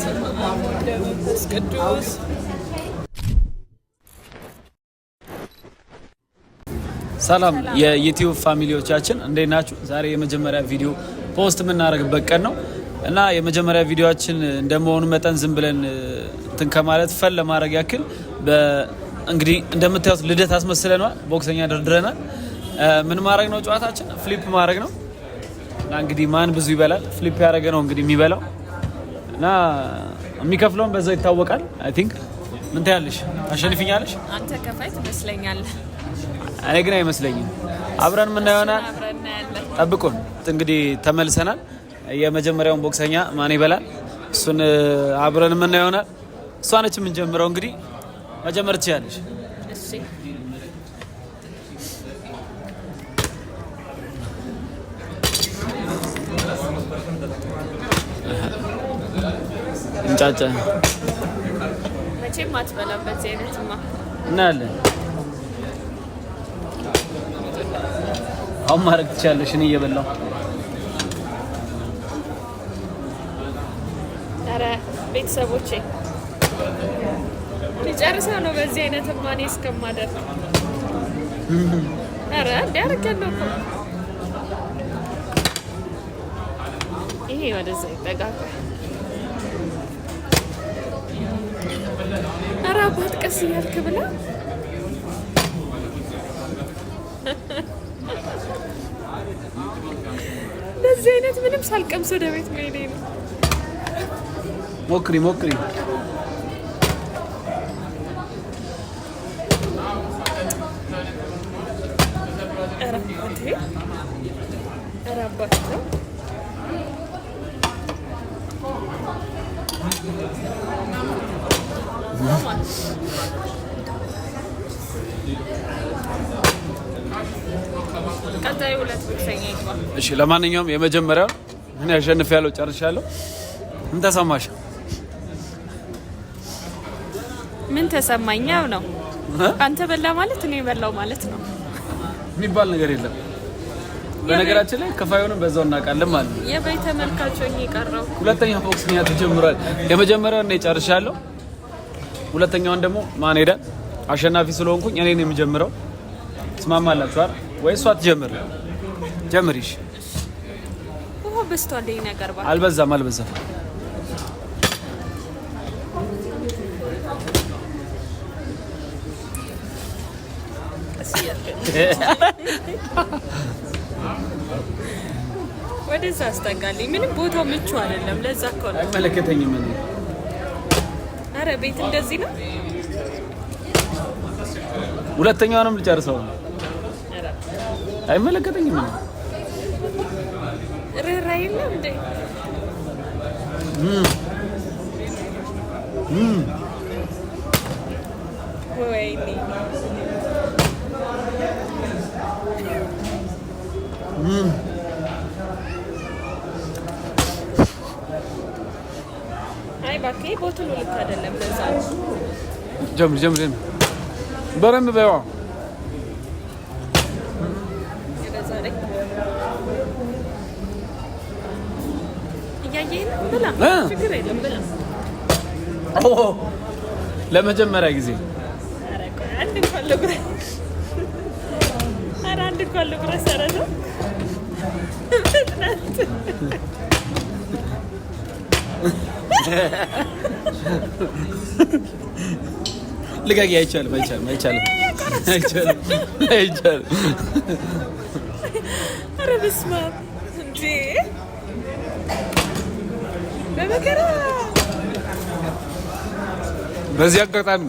መንፈስ ቅዱስ። ሰላም የ YouTube family ዎቻችን፣ እንዴት ናችሁ? ዛሬ የመጀመሪያ ቪዲዮ post የምናደርግበት ቀን ነው እና የመጀመሪያ ቪዲዮችን እንደመሆኑ መጠን ዝም ብለን እንትን ከማለት fun ለማድረግ ያክል እንግዲህ እንደምታዩት ልደት አስመስለነዋል። ቦክሰኛ ደርድረናል። ምን ማድረግ ነው? ጨዋታችን flip ማድረግ ነው እና እንግዲህ ማን ብዙ ይበላል፣ flip ያደረገ ነው እንግዲህ የሚበላው እና የሚከፍለውን በዛው ይታወቃል። I think ምን ትያለሽ? ታሸንፊኛለሽ? አንተ ከፋይ ትመስለኛለህ። እኔ ግን አይመስለኝም። አብረን የምናየው ይሆናል። አብረን እናያለን። ጠብቁን። እንግዲህ ተመልሰናል። የመጀመሪያውን ቦክሰኛ ማን ይበላል? እሱን አብረን የምናየው ይሆናል። እሷ ነች የምንጀምረው። እንግዲህ መጀመር ትችያለሽ። እሺ። እንጫጫ። መቼም አትበላም በዚህ አይነትማ። እናያለን። አሁን ማድረግ ትችያለሽ። እኔ እየበላሁ። ኧረ ቤተሰቦቼ፣ ሊጨርሰው ነው በዚህ አይነትማ እኔ እስከማደርግ። ኧረ እንዲ አደርጋለሁ እኮ። ይሄ ወደዛ ይጠጋል። ኧረ አባት፣ ቀስ እያልክ ብላ። በዚህ አይነት ምንም ሳልቀምስ ወደ ቤት መሄዴ ነው። ሞክሪ ሞክሪ። ኧረ አባቴ፣ ኧረ አባቴ ነው። ቀጣዩ ሁለት ቦክሰኛ ይግባ። እሺ፣ ለማንኛውም የመጀመሪያው እኔ አሸንፊያለሁ፣ ጨርሻለሁ። ምን ተሰማሽ? ምን ተሰማኝ? ያው ነው። እ? አንተ በላ ማለት እኔ በላው ማለት ነው። የሚባል ነገር የለም። በነገራችን ላይ ከፋዩንም በዛው እናውቃለን ማለት ነው። የበይ ተመልካች ሆኜ የቀረው። ሁለተኛ ቦክሰኛ ተጀምሯል። የመጀመሪያውን እኔ ጨርሻለሁ። ሁለተኛውን ደግሞ ማን ሄደ? አሸናፊ ስለሆንኩኝ እኔ ነው የምጀምረው። ትስማማላችሁ አይደል? ወይ እሷ ትጀምር? ጀምሪ። እሺ። ውሃ በዝቷል ይሄ ነገር ባ አልበዛም፣ አልበዛም። ቀስ እያልክ ወደዛ አስጠጋልኝ። ምንም ቦታው ምቹ አይደለም። ለዛ እኮ ነው። አይመለከተኝም እኔ። አረ ቤት እንደዚህ ነው። ሁለተኛውንም ልጨርሰው ነው። ኧረ አይመለከተኝም እኔ። ርህራሄ የለም እንዴ? ወይኔ። አይ እባክህ፣ bottle ኡ ልክ አይደለም። ለዛ ነው። ጀምሪ ጀምሪ ጀምሪ። በደንብ በይዋ። ወደዛ ላይ እያየህ ነው። ብላ። እ? ችግር የለም፣ ብላ። ኦ፣ ለመጀመሪያ ጊዜ። ኧረ ቆይ፣ አንድ እንኳን ልጉረስ። ኧረ አንድ እንኳን ልጉረስ። ኧረ ተው ፍጥነት። ልቀቂ። አይቻልም፣ አይቻልም፣ አይቻልም፣ አይቻልም፣ አይቻልም። ኧረ በስመ አብ እንዴ! በመከራ። በዚህ አጋጣሚ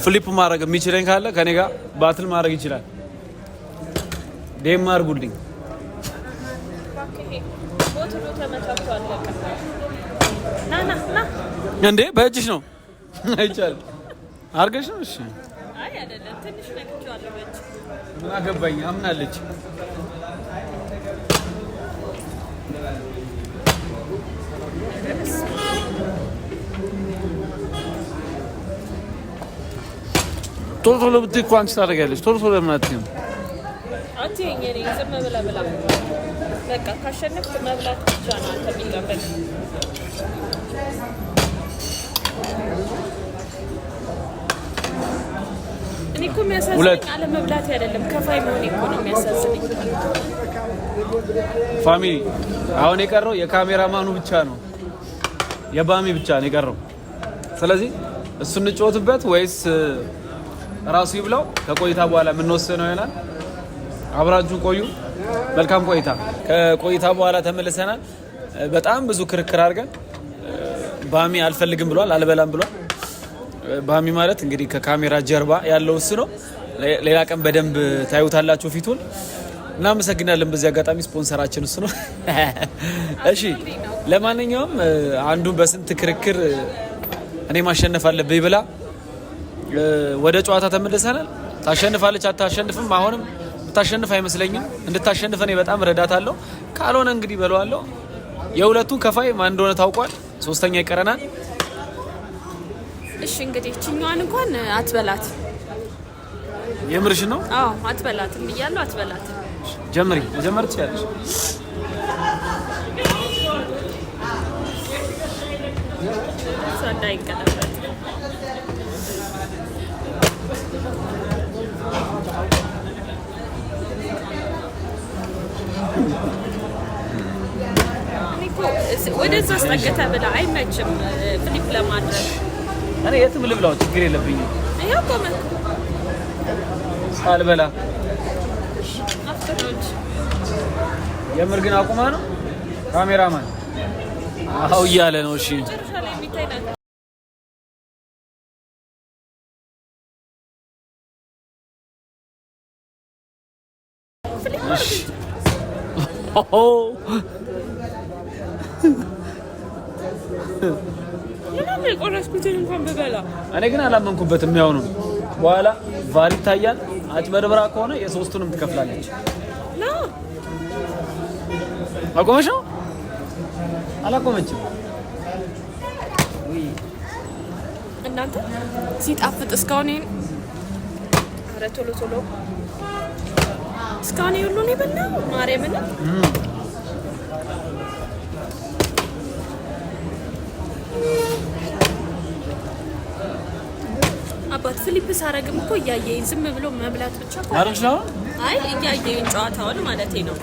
flip ማድረግ የሚችለኝ ካለ ከኔ ጋር battle ማድረግ ይችላል። DM አድርጉልኝ። እባክህ፣ bottle ኡ ተመታቶ አለቀ። ና ና ና። እንዴ፣ በእጅሽ ነው? አይቻልም። አድርገሽ ነው? እሺ። አይ አይደለም፣ ትንሽ ነክቼዋለሁ በእጅ። ምን አገባኝ? አምናለች። ቶሎ ቶሎ ብትይ እኮ አንቺ ታደርጊያለሽ። ቶሎ ቶሎ ለምን አትይም? አንተ አትይኝ። እኔ ዝም ብለህ ብላ። በቃ ካሸነፍክ መብላት ብቻ ነው አንተ የሚጠበቅ። እኔ እኮ የሚያሳዝነኝ ሁለት። አለመብላት አይደለም፣ ከፋይ መሆኔ እኮ ነው የሚያሳዝነኝ። Family፣ አሁን የቀረው የካሜራማኑ ብቻ ነው፣ የባሚ ብቻ ነው የቀረው። ስለዚህ እሱን እንጫወትበት ወይስ ራሱ ይብላው? ከቆይታ በኋላ የምንወስነው ይሆናል። አብራችሁን ቆዩ። መልካም ቆይታ። ከቆይታ በኋላ ተመልሰናል። በጣም ብዙ ክርክር አድርገን ባሚ አልፈልግም ብሏል፣ አልበላም ብሏል። ባሚ ማለት እንግዲህ ከካሜራ ጀርባ ያለው እሱ ነው። ሌላ ቀን በደንብ ታዩታላችሁ ፊቱን። እናመሰግናለን። በዚህ አጋጣሚ ስፖንሰራችን እሱ ነው። እሺ፣ ለማንኛውም አንዱን በስንት ክርክር እኔ ማሸነፍ አለብኝ ብላ ወደ ጨዋታ ተመልሰናል። ታሸንፋለች አታሸንፍም? አሁንም የምታሸንፍ አይመስለኝም። እንድታሸንፍ እኔ በጣም ረዳታለሁ። ካልሆነ እንግዲህ በለዋለሁ። የሁለቱን ከፋይ ማን እንደሆነ ታውቋል። ሶስተኛ ይቀረናል። እሺ፣ እንግዲህ ችኛዋን እንኳን አትበላት። የምርሽ ነው? አዎ፣ አትበላትም ብያለሁ። አትበላት። ጀምሪ፣ መጀመር ትችያለሽ። እሷ እንዳይቀለበት። እኔ እኮ ወደዛ አስጠግተህ ብላ፣ አይመችም flip ለማድረግ። እኔ የትም ልብላው ችግር የለብኝም። ይኸው ቆመ። ሳልበላ አፍጥነው እንጂ። የምር ግን አቁማ ነው ካሜራማን አው እያለ ነው። እሺ። መጨረሻ ላይ የሚታይ ነገር። እሺ። ኦሆ። ምንም የቆረስኩትን እንኳን ብበላ። እኔ ግን አላመንኩበትም። ያው ነው፣ በኋላ VAR ይታያል። አጭበርብራ ከሆነ የሶስቱንም ትከፍላለች። ና። አቆመች ነው? አላቆመችም። እናንተ፣ ሲጣፍጥ እስካሁን ይሄን፣ ኧረ ቶሎ ቶሎ፣ እስካሁን ይሄ ሁሉ ነው የበላው ማርያምን። አባት፣ flip ሳረግም እኮ እያየኝ ዝም ብሎ መብላት ብቻ እኮ። አረግሽ ነው? አይ፣ እያየኝ ጨዋታውን ማለቴ ነው።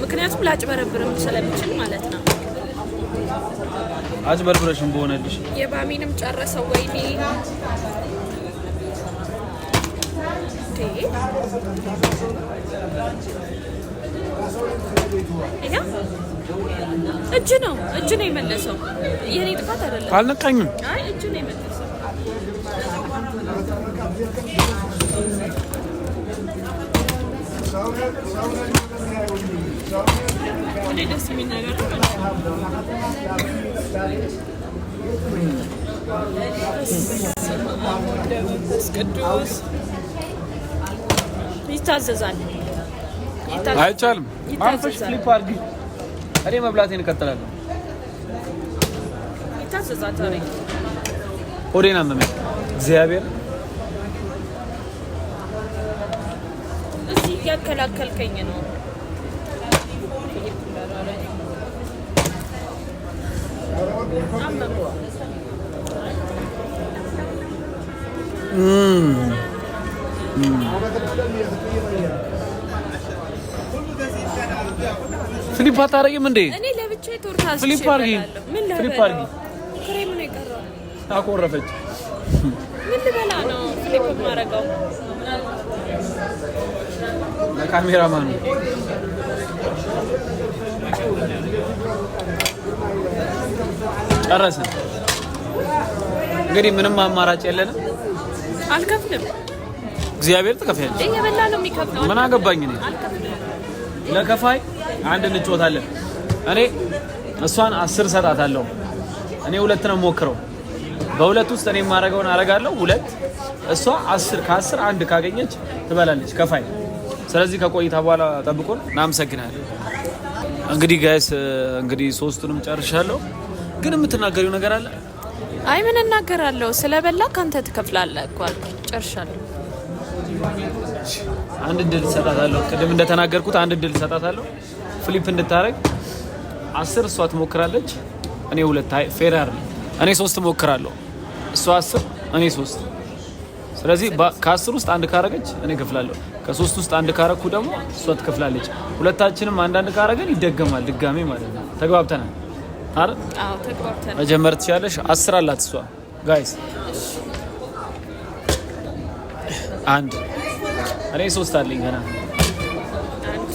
ምክንያቱም ላጭበረብርም ስለምችል ማለት ነው። አጭበርብረሽም በሆነልሽ። የባሚንም ጨረሰው። ወይኔ እንዴ! ይኸው እጅ ነው የመለሰው። የኔ ጥፋት አይደለም። አልነቃኝም። አይ፣ እጅ ነው የመለሰው። እኔ ደስ የሚል ነገር ነው። መንፈስ ቅዱስ ይታዘዛል። ይታዘዛል። አይቻልም። አርፈሽ ይታዘዛል። Flip አድርጊ። እኔ መብላቴን እቀጥላለሁ። ይታዘዛል። ታሪክ። ሆዴን አመመኝ። እግዚአብሔር። እዚህ እያከላከልከኝ ነው። አመመኝ። Flip አታረጊም እንዴ? እኔ ለብቻዬ ቶርታ አዝዤ Flip አድርጊ። እበላለሁ። ምን Flip ልበላ? አድርጊ። ክሬም ነው የቀረው። አኮረፈች። ምን ልበላ ነው flip የማደርገው? ለካሜራማኑ። ጨረስን። እንግዲህ ምንም አማራጭ የለንም። አልከፍልም። እግዚአብሔር ትከፍያለሽ። እየበላ ነው የሚከፍለው። ምን አገባኝ እኔ። አልከፍልም። ለከፋይ አንድ እንጫወታለን። እኔ እሷን 10 ሰጣታለሁ። እኔ ሁለት ነው የምሞክረው። በሁለት ውስጥ እኔ የማደርገውን አደርጋለሁ። ሁለት፣ እሷ 10፣ ከ10 አንድ ካገኘች ትበላለች ከፋይ። ስለዚህ ከቆይታ በኋላ ጠብቁን። እናመሰግናለን። እንግዲህ guys፣ እንግዲህ ሶስቱንም ጨርሻለሁ። ግን የምትናገሪው ነገር አለ? አይ፣ ምን እናገራለሁ? ስለበላ ካንተ ትከፍላለህ እኮ አልኩኝ። ጨርሻለሁ። አንድ እድል እሰጣታለሁ። ቅድም እንደተናገርኩት አንድ እድል እሰጣታለሁ flip እንድታረግ። 10 እሷ ትሞክራለች፣ እኔ ሁለት። አይ fair አይደለም። እኔ ሶስት እሞክራለሁ፣ እሷ 10፣ እኔ ሶስት። ስለዚህ ከ10 ውስጥ አንድ ካረገች እኔ እከፍላለሁ። ከሶስት ውስጥ አንድ ካረኩ ደግሞ እሷ ትከፍላለች። ሁለታችንም አንዳንድ ካረገን ይደገማል፣ ድጋሜ ማለት ነው። ተግባብተናል አይደል? አዎ ተግባብተናል። መጀመር ትችላለሽ። 10 አላት እሷ guys። አንድ፣ እኔ ሶስት አለኝ ገና። አንድ።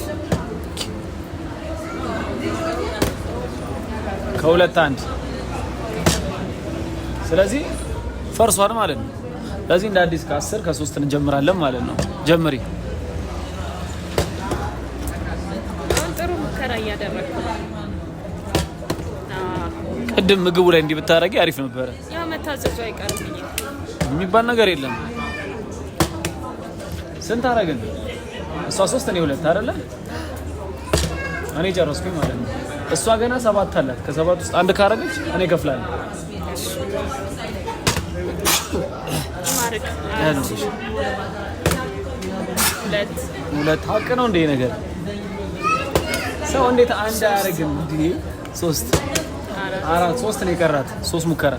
ከሁለት አንድ። ስለዚህ ፈርሷል ማለት ነው። ስለዚህ እንደ አዲስ ከ10 ከሶስት እንጀምራለን ማለት ነው። ጀምሪ። አሁን ጥሩ ሙከራ እያደረግኩ ነው። አዎ። ቅድም ምግቡ ላይ እንዲህ ብታረጊ አሪፍ ነበረ። ያው መታዘዙ አይቀርም ብዬ። የሚባል ነገር የለም። ስንት አረግን? እሷ ሶስት እኔ ሁለት አይደለ? እኔ ጨረስኩኝ ማለት ነው። እሷ ገና ሰባት አላት። ከሰባት ውስጥ አንድ ካረገች እኔ እከፍላለሁ። ማርክ። ያለው ሁለት። ሁለት ሀቅ ነው እንደ ነገር ሰው እንዴት አንድ አያደርግም? እንዴ ሶስት። አራት። አራት፣ ሶስት ነው የቀራት። ሶስት ሙከራ፣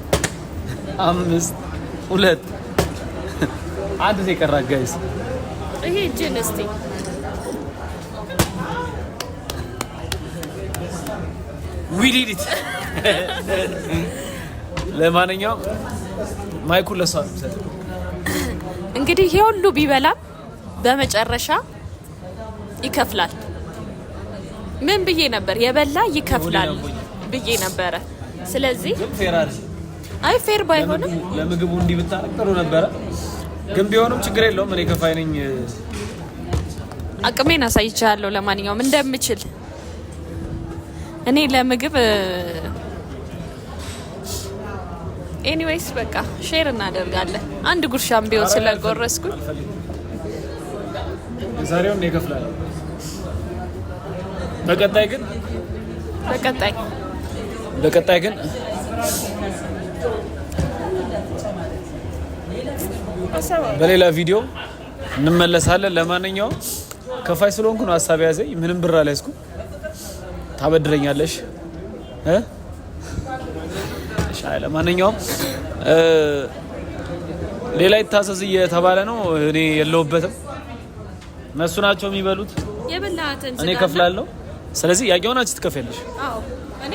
አምስት፣ ሁለት፣ አንድ ነው የቀራት guys። ይሄ እጅን እስቲ። We did it። ለማንኛውም mic ኡን ለሷ ነው የምሰጠው። እንግዲህ ይሄ ሁሉ ቢበላም በመጨረሻ ይከፍላል። ምን ብዬ ነበር? የበላ ይከፍላል ብዬ ነበረ። ስለዚህ ግን fair አይደል? አይ fair ባይሆንም ለምግቡ እንዲህ ብታረግ ጥሩ ነበረ። ግን ቢሆንም ችግር የለውም። እኔ ከፋይ ነኝ። አቅሜን አሳይቻለሁ። ለማንኛውም እንደምችል እኔ ለምግብ፣ anyways በቃ share እናደርጋለን። አንድ ጉርሻም ቢሆን ስለጎረስኩኝ። አልፈልግም። የዛሬውን እኔ እከፍላለሁ። በቀጣይ ግን በቀጣይ በቀጣይ ግን በሌላ ቪዲዮ እንመለሳለን። ለማንኛውም ከፋይ ስለሆንኩ ነው ሀሳብ ያዘኝ። ምንም ብር አልያዝኩም። ታበድረኛለሽ እ? እሺ፣ አይ ለማንኛውም ሌላ ይታዘዝ እየተባለ ነው። እኔ የለሁበትም። እነሱ ናቸው የሚበሉት፣ የበላሃትን እኔ እከፍላለሁ። ስለዚህ ያኛውን አንቺ ትከፍያለሽ። አዎ እኔ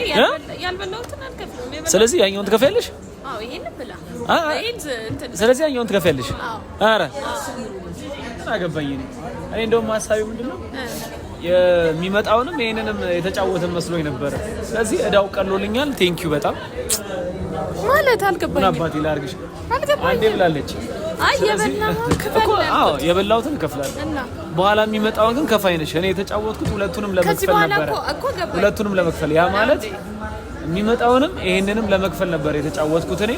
ያልበላሁትን አልከፍልም። ስለዚህ ያኛውን ትከፍያለሽ። አዎ ይሄን ብላ። ይሄን እንትን። ስለዚህ ያኛውን ትከፍያለሽ። አዎ። ኧረ ምን አገባኝ እኔ። እኔ እንደውም ሀሳቤ ምንድን ነው የሚመጣውንም ይሄንንም የተጫወትን መስሎኝ ነበረ። ስለዚህ እዳው ቀሎልኛል። Thank you በጣም። ማለት ምን አልገባኝም። አባቴ ላድርግሽ? አንዴ አልገባኝም። ብላለች። አይ ስለዚህ የበላኸውን እኮ ክፈል ነው አዎ ያልኩት። የበላሁትን እከፍላለሁ። እና በኋላ የሚመጣውን ግን ከፋይ ነሽ። እኔ የተጫወትኩት ሁለቱንም ከዚህ ለመክፈል በኋላ ነበረ። እኮ ገባኝ። ሁለቱንም ለመክፈል፣ ያ ማለት የሚመጣውንም ይሄንንም ለመክፈል ነበር የተጫወትኩት። እኔ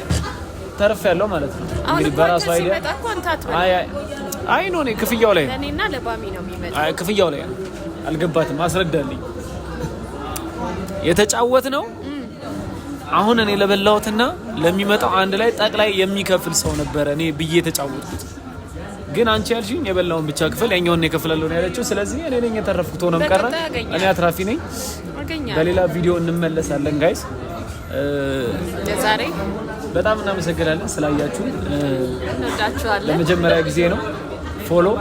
ተርፍ ያለው ማለት ነው። አሁን እንግዲህ እኮ በራሱ አንተ idea ሲመጣ እኮ አንተ አትበላም። አይ አይ አይ no እኔ ክፍያው ላይ ነው። ለእኔና ለባሚ ነው የሚመጣው። አይ ክፍያው ላይ ነው። አልገባትም። አስረዳልኝ። የተጫወት ነው አሁን እኔ ለበላሁትና ለሚመጣው አንድ ላይ ጠቅላይ የሚከፍል ሰው ነበረ እኔ ብዬ የተጫወትኩት። ግን አንቺ ያልሽኝ የበላውን ብቻ ክፈል፣ ያኛውን እኔ እከፍላለሁ ነው ያለችው። ስለዚህ እኔ ነኝ የተረፍኩት። ሆነም ቀረ በቀጣይ አገኛለሁ። እኔ አትራፊ ነኝ። አገኛለሁ። በሌላ ቪዲዮ እንመለሳለን guys። ለዛሬ በጣም እናመሰግናለን ስላያችሁ። እንወዳችኋለን። ለመጀመሪያ ጊዜ ነው። Follow፣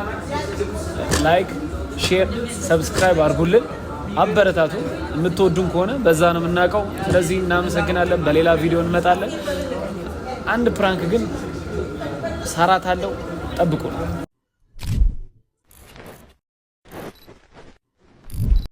like፣ share፣ subscribe አድርጉልን፣ አበረታቱ። የምትወዱን ከሆነ በዛ ነው የምናውቀው። ስለዚህ እናመሰግናለን። በሌላ ቪዲዮ እንመጣለን። አንድ prank ግን ሰራት አለው፣ ጠብቁ።